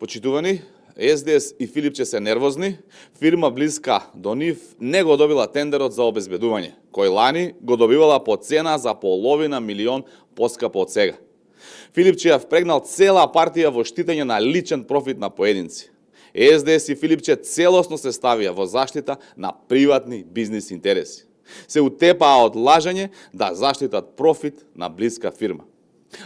Почитувани, СДС и Филипче се нервозни, фирма блиска до нив не го добила тендерот за обезбедување, кој лани го добивала по цена за половина милион поскапо од сега. Филипче ја впрегнал цела партија во штитење на личен профит на поединци. СДС и Филипче целосно се ставија во заштита на приватни бизнис интереси. Се утепаа од лажење да заштитат профит на блиска фирма.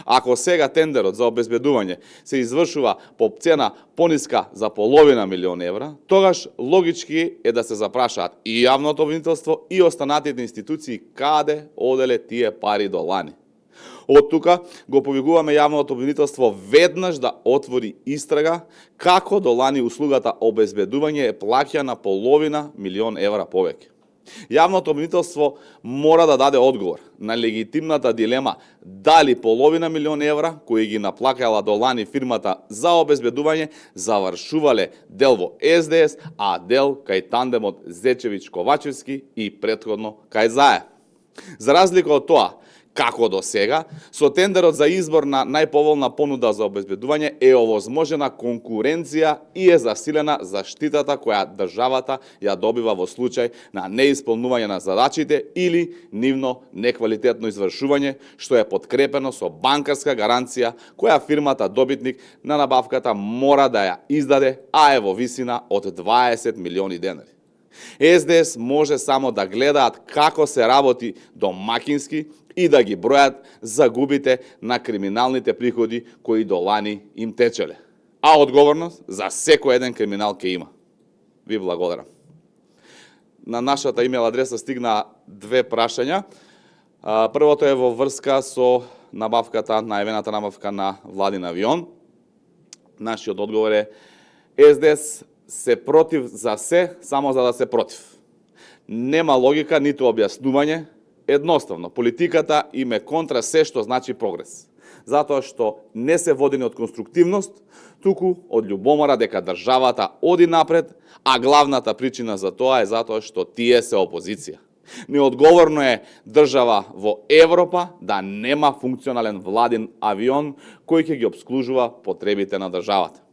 Ако сега тендерот за обезбедување се извршува по цена пониска за половина милион евра, тогаш логички е да се запрашаат и јавното обвинителство и останатите институции каде оделе тие пари до лани. Од тука го повикуваме јавното обвинителство веднаш да отвори истрага како до лани услугата обезбедување е плаќана половина милион евра повеќе. Јавното обвинителство мора да даде одговор на легитимната дилема дали половина милион евра кои ги наплакала до лани фирмата за обезбедување завршувале дел во СДС, а дел кај тандемот Зечевиќ-Ковачевски и претходно кај ЗАЕ. За разлика од тоа, како до сега, со тендерот за избор на најповолна понуда за обезбедување е овозможена конкуренција и е засилена заштитата која државата ја добива во случај на неисполнување на задачите или нивно неквалитетно извршување, што е подкрепено со банкарска гаранција која фирмата добитник на набавката мора да ја издаде, а е во висина од 20 милиони денари. СДС може само да гледаат како се работи домакински и да ги бројат загубите на криминалните приходи кои до лани им течеле. А одговорност за секој еден криминал ке има. Ви благодарам. На нашата имейл адреса стигна две прашања. Првото е во врска со набавката, најавената набавка на владин авион. Нашиот одговор е СДС се против за се, само за да се против. Нема логика, ниту објаснување. Едноставно, политиката им е контра се што значи прогрес. Затоа што не се водени од конструктивност, туку од љубомора дека државата оди напред, а главната причина за тоа е затоа што тие се опозиција. Неодговорно е држава во Европа да нема функционален владин авион кој ќе ги обслужува потребите на државата.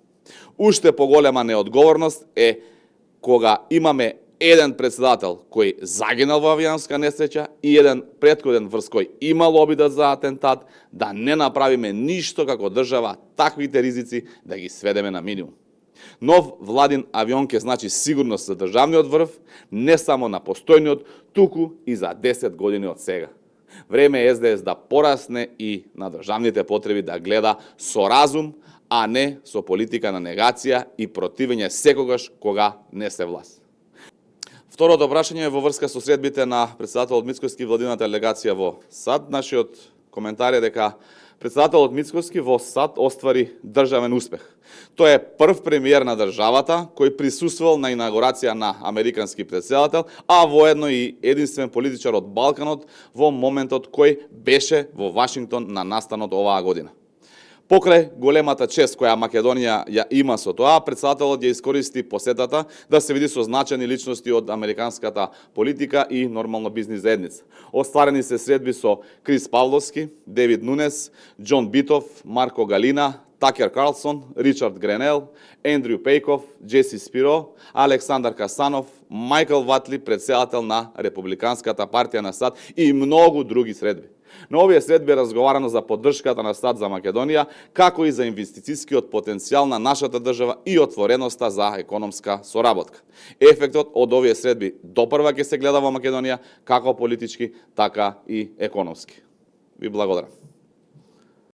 Уште поголема неодговорност е кога имаме еден председател кој загинал во авионска несреќа и еден претходен врз кој имал обидот за атентат, да не направиме ништо како држава таквите ризици да ги сведеме на минимум. Нов владин авион ќе значи сигурност за државниот врв, не само на постојниот, туку и за 10 години од сега. Време е СДС да порасне и на државните потреби да гледа со разум, а не со политика на негација и противење секогаш кога не се власт. Второто прашање е во врска со средбите на председателот Мицкоски и владината делегација во САД. Нашиот коментар е дека председателот Мицкоски во САД оствари државен успех. Тој е прв премиер на државата кој присуствувал на инаугурација на американски председател, а воедно и единствен политичар од Балканот во моментот кој беше во Вашингтон на настанот оваа година. Покрај големата чест која Македонија ја има со тоа, председателот ја искористи посетата да се види со значајни личности од американската политика и нормално бизнис заедница. Остварени се средби со Крис Павловски, Девид Нунес, Џон Битов, Марко Галина, Такер Карлсон, Ричард Гренел, Ендрю Пејков, Джеси Спиро, Александар Касанов, Мајкл Ватли, председател на Републиканската партија на САД и многу други средби. На овие средби е разговарано за поддршката на САД за Македонија, како и за инвестицискиот потенцијал на нашата држава и отвореноста за економска соработка. Ефектот од овие средби допрва ќе се гледа во Македонија како политички, така и економски. Ви благодарам.